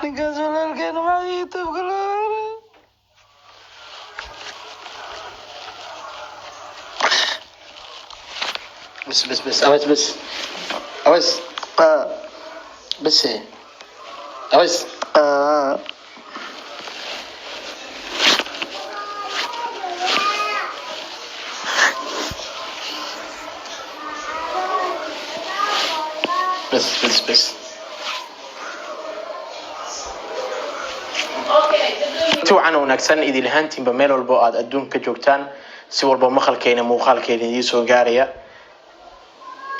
Ninkaas walaalkeena maxaa YouTube-ka loo xiray? Bas bas bas, aweys, bas, aweys. Ah, bas aweys. Ah. Bas bas bas. Si wacan oo wanaagsan idin lahaantiinba, meel walbo aad adduunka ka joogtaan, si walba maqalkeena muuqaalkeena idiin soo gaaraya.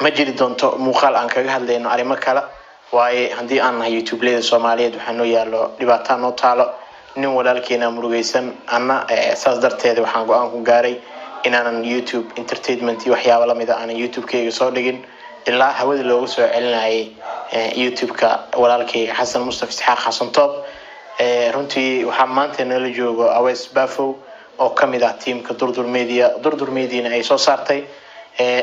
Ma jiri doonto muuqaal aan kaga hadlayno arrimo kale, waaye haddii aan nahay youtubeleyda Soomaaliyeed, waxaa noo yaalo dhibaataa noo taalo, nin walaalkeena murugaysan. Anna saas darteeda waxaan go-aan ku gaaray inaanan YouTube entertainment iyo waxyaabo lamida aanan YouTube-kayga soo dhigin ilaa hawada loogu soo celinayay YouTube-ka walaalkayga Xasan Mustafa Isxaaq, Xasan Toob. Runtii waxaa maanta nala joogo Aweys Bafow oo kamid ah tiamka Durdur Media, Durdur Mediana ay soo saartay.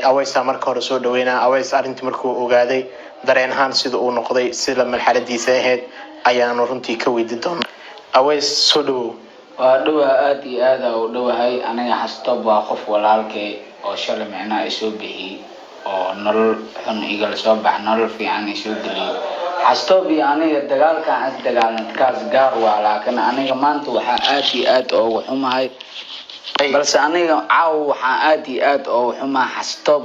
Aweysaa marka hore soo dhaweynaa. Aweys, arrintii markuu ogaaday, dareen ahaan sida uu noqday, sida marxaladiisa ahayd ayaanu runtii ka weydi doonaa. Aweys, soo dhawow. Waa dhowaa, aada iyo aada u dhowahay. Aniga Xastoob waa qof walaalkay oo shalay micnaha isoo bixiyey oo nolol xun igala soo bax, nolol fiican isoo geliyey. Xastoob iyo aniga dagaalkan is dagaalnad kaas gaar waa, laakiin aniga maanta waxaa aada iyo aada oogu xumahay, balse aniga caawa waxaa aada iyo aada oogu xumahay Xastoob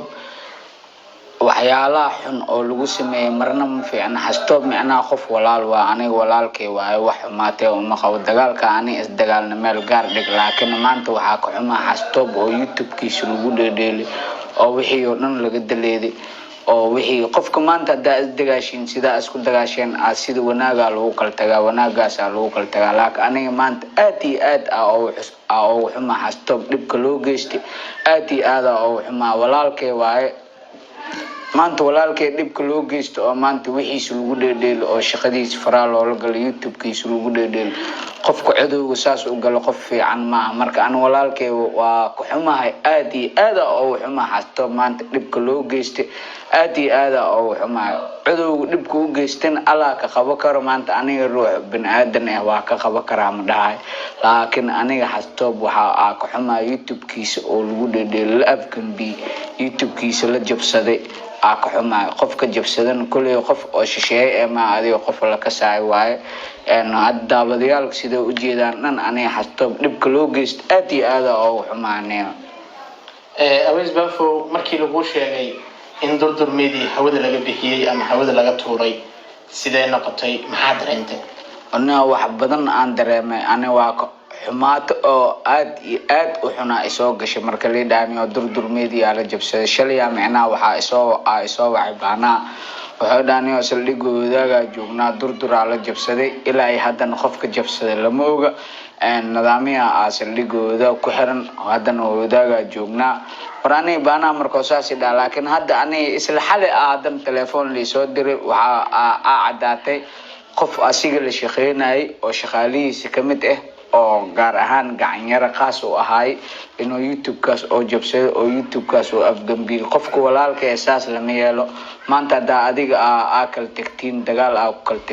waxyaalaha xun oo lagu sameeyey. Marna ma fiicna. Xastoob micnaha qof walaal waa, aniga walaalkay waayo, wax xumaatee uma qabo. Dagaalka ani isdagaalna meel gaar dhig, laakiin maanta waxaa ka xumaa Xastoob oo YouTube-kiisa lagu dheedheelay oo wixii oo dhan laga daleeday, oo wixii qofka maanta haddaa isdagaashiin, sidaa isku dagaasheen aa sida wanaagaa lagu kala tagaa, wanaagaasaa lagu kala tagaa. Laakiin aniga maanta aad iyo aad aa ugu xumaa Xastoob dhibka loo geystay, aad iyo aad aa ugu xumaa. Walaalkay waaye. Maanta walaalkay dhibka loo geysto oo maanta wixiisa lagu dheedheelo oo shaqadiisa faraa loola galo, YouTube-kiisa lagu dheedheelo, qofka codowga saas u galo qof fiican maaha. Marka ani walaalkay waa ku xumahay, aada iyo aada ugu xumahay. Xastoob maanta dhibka loo geystay aada iyo aada ugu xumahay. Codowga dhibka u geystana Allah ka qabo karo. Maanta aniga ruux bini aadan ah waa ka qabo karaa ma dhahay, laakiin aniga Xastoob waxa aa ka xumahay YouTube-kiisa oo lagu dheedheelo, la afgambi, YouTube-kiisa la jabsaday aa ka xumahay. Qofka jabsadan kolley qof oo shisheeye ee maa, adiga qof la kasaayo waaye. Hadda daawadayaalka siday ujeedaan dhan, aniga Xastoob dhibka loo geysto aad iyo aada oogu xumaanaya. Aweys Bafow, markii lagu sheegay in Durdur Media hawada laga bixiyey ama hawada laga tuuray, sidee noqotay? Maxaa dareentay? Aniga wax badan aan dareemay. Ani waa ka xumaato oo aad iyo aad u xunaa isoo gashay marka lii dhaaniyo Durdur Media la jabsaday. Shalaya micnaha waxaa isoo aa isoo wacay baanaa, wuxuu dhaaniyo saldhigga wadaagaa joognaa, Durduraa la jabsaday, ilaa ay haddana qofka jabsaday lama oga. Nidaamyaha aa saldhigga wadaag ku xiran, haddana wadaagaa joognaa. War aniga baanaa markoo saas i dhaha, laakiin hadda aniga isla xali ah haddana telefoon liisoo diray, waxaa aa caddaatay qof asiga la shaqeynayay oo shaqaalihiisa kamid ah oo gaar ahaan gacanyaro qaas u ahaay inuu YouTube-kaas oo jabsaday oo YouTube-kaas oo afgambiyey. Qofka walaalka ee saas lama yeelo. Maanta haddaa adiga aa kala tagtiin, dagaal aa ku kala tagtiin.